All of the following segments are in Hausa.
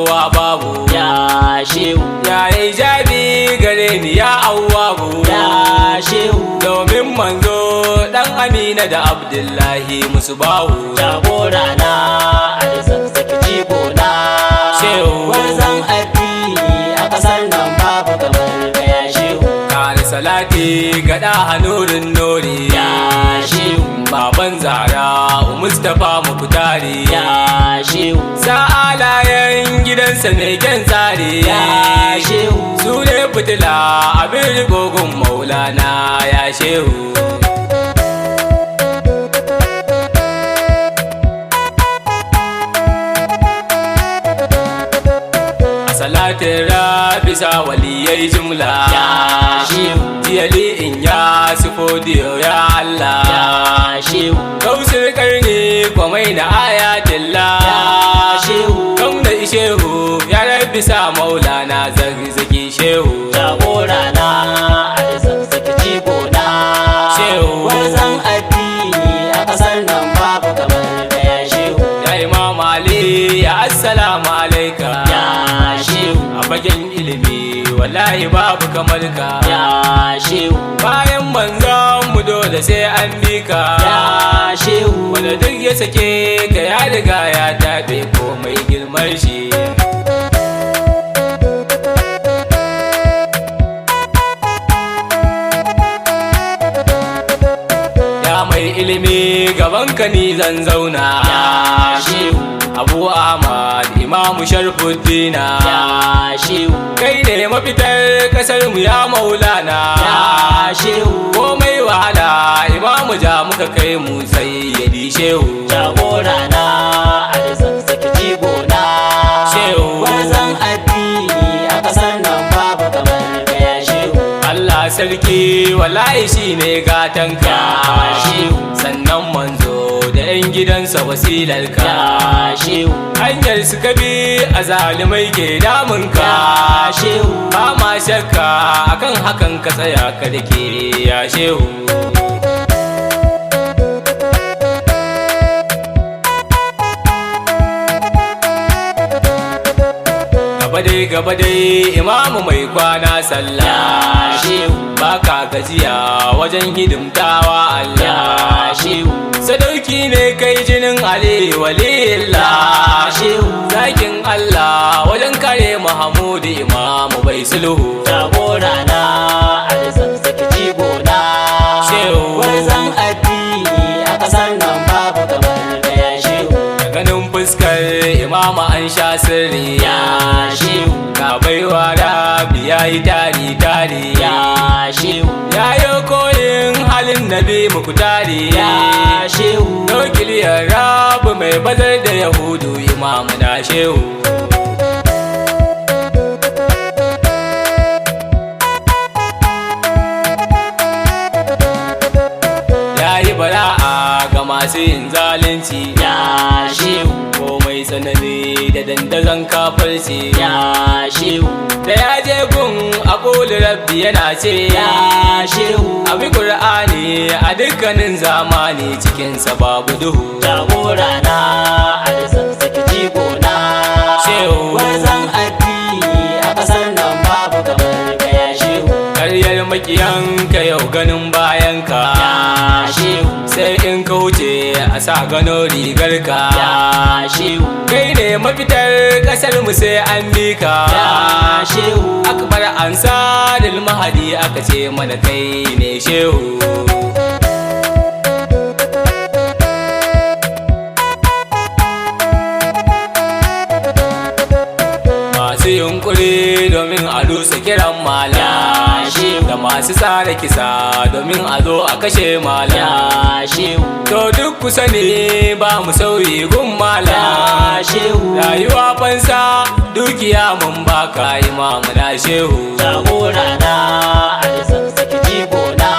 kowa babu. Ya shehu. Ya yi jabi gare ni ya awwabu. Ya shehu. Domin manzo dan Amina da Abdullahi musu bahu. Jagora na alzazzaki jigo na. Shehu. Gwarzon addini a kasar nan babu kamar ka ya shehu. Kare salati ga da hanurin nori. Ya shehu. Baban Zara Mustapha Mukutari. Ya shehu. Sa'alayen gidansa mai kyan tsari. Ya shehu. Su ne fitila abin rigogun Maulana ya shehu. A salatin rabisa waliyai jumla. Ya shehu. Jiyali in ya sufodiyo ya Allah. Ya shehu. Kausar karni kwamai na ayatilla. Ya shehu. Kauna shehu ya rabbi sa Maulana zarzaki shehu. Jagora na alzazzaki jigo na. Shehu. Gwarzon addini a kasar nan babu kamar ka ya shehu. Ya Imam Ali ya assalamu alaika. Ya shehu. A fagen ilimi wallahi babu kamar ka. Ya shehu. Bayan manzon mu dole sai an bi ka. Ya shehu. Wanda duk ya sake ka ya riga ya taɓe komai girman shi. Ya mai ilimi gaban ka ni zan zauna. Ya shehu. Abu Ahmad Imamu Sharfuddina. Ya shehu. Kai ne mafitar kasar mu ya Maulana. Ya shehu. Komai wahala Imamu ja muka kai mu sayyadi shehu. Jagora na alzazzaki jigo na. Shehu. Gwarzon addini a kasar nan babu kamar ka ya shehu. Allah sarki wallahi shine gatanka. Ya shehu. Sannan manzo da 'yan gidansa wasilarka. Ya shehu. Hanyar suka bi a zalimai ke damunka. Ya shehu. Ba ma shakka akan hakan ka tsaya ka dake ya shehu. Gaba dai gaba dai imamu mai kwana sallah. Ya shehu. Baka gajiya wajen hidimtawa Allah. Ya shehu. Sadauki ne kai jinin Ali walillah. Ya shehu. Zakin Allah wajen kare Mahamudu imamu bai sulhu. Jagora na alzazzaki jigo na. Shehu. Gwarzon addini a kasar nan babu kamar ka ya shehu. Da ganin fuskar imama an sha sirri. Ya shehu. Ka baiwa rabi ya yi tari tari. Ya shehu. Ya yi koyin halin nabi mukutari. Ya shehu. Nukiliyar rabu mai bazar da Yahudu imamu na shehu. Ya yi bara'a ga masu yin zalunci. Ya shehu. Komai tsanani da dandazon kafirci. Ya shehu. Da ya je gun a ƙoli rabbi yana ce. Ya shehu. Abi Qur'ani a dukkanin zamani cikinsa babu duhu. Jagora na alzazzaki jigo na. Shehu. Gwarzon addini a kasar nan babu kamar ka ya shehu. Karyar makiyanka yau ganin bayanka. Ya shehu. Sai in ka wuce a sa gano rigarka. Ya shehu. Kai ne mafitar kasar mu sai an bi ka. Ya shehu. Akbar Ansarul Mahadi aka ce mana kai ne shehu. Masu yunkuri domin a rusa kiran malam. Ya shehu. Da masu tsara kisa domin a zo a kashe malam. Ya shehu. To duk ku sani ba mu sauyi gun malam. Ya shehu. Rayuwa fansa dukiya mun baka imamu na shehu. Jagora na alzazzaki jigo na.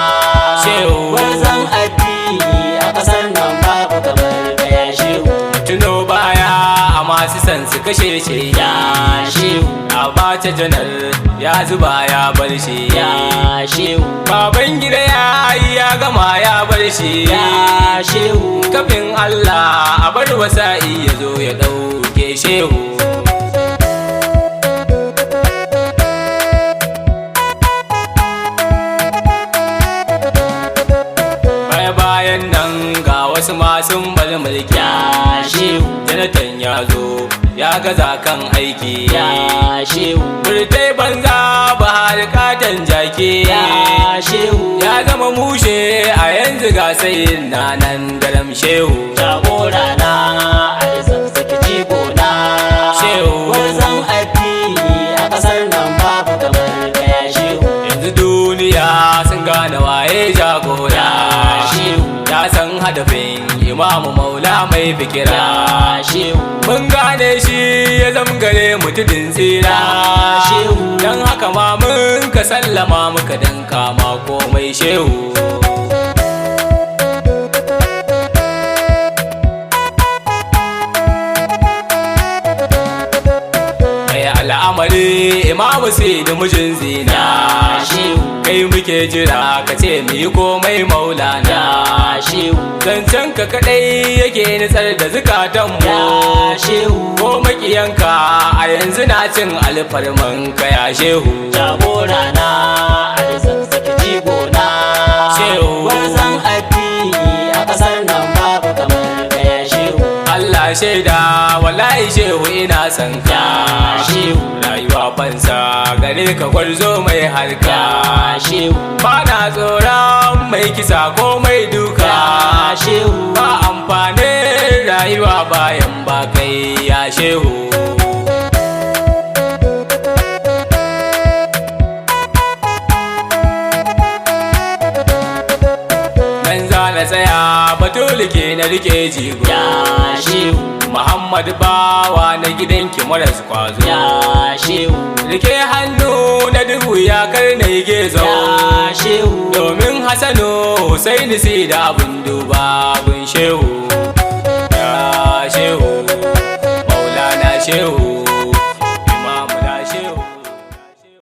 Shehu. Gwarzon addini a kasar nan babu kamar ka ya shehu. Tuno baya a masu san su kashe shi. Ya shehu. Abacha janar ya zuba ya bar shi. Ya shehu. Baban gida ya yi ya gama ya bar shi. Ya shehu. Kafin Allah a bar wasa'i ya zo ya ɗauke shehu. sun bar mulki. Ya shehu. Jonathan ya zo ya gaza kan aiki. Ya shehu. Burtai banza, Buhari katon jaki. Ya shehu. Ya zama mushe a yanzu, ga sayin na nan daram, shehu. Jagora na, Alzazzaki jigo na. Shehu. Gwarzon addini a kasar nan babu kamar ka, ya shehu. Yanzu duniya sun gane waye jagora. Ya shehu. Ya san hadafin Imamu Maula mai fikira. Ya shehu. Mun gane shi ya zamgare mu tudun tsira. Ya shehu. Don haka ma mun ka sallama, muka danka ma komai, shehu. Mai al'amari Imamu sai da mijin zina. Ya shehu. Kai muke jira ka ce mu yi komai, Maulana. Ya shehu. Zancen ka kadai yake nitsar da zukatanmu. Ya shehu. Ko makiyanka a yanzu na cin alfarman ka, ya shehu. Jagora na, Alzazzaki jigo na. Shehu. Gwarzon addini a kasar nan babu kamar ka, ya shehu. Allah shaida, wallahi shehu ina son ka. Ya shehu. Rayuwa fansa gare ka, gwarzo mai harka. Ya shehu. Ba na tsoron mai kisa ko mai duka. Ya shehu. Ba amfanin rayuwa bayan ba kai, ya shehu. Nan za na tsaya, batulike na rike jigo. Ya shehu. Muhammad bawa na gidanki maras kwazo. Ya shehu. Rike hannu na duhu ya karna gezo. Ya shehu. Domin Hassanu Husaini sai da abun duba gun shehu.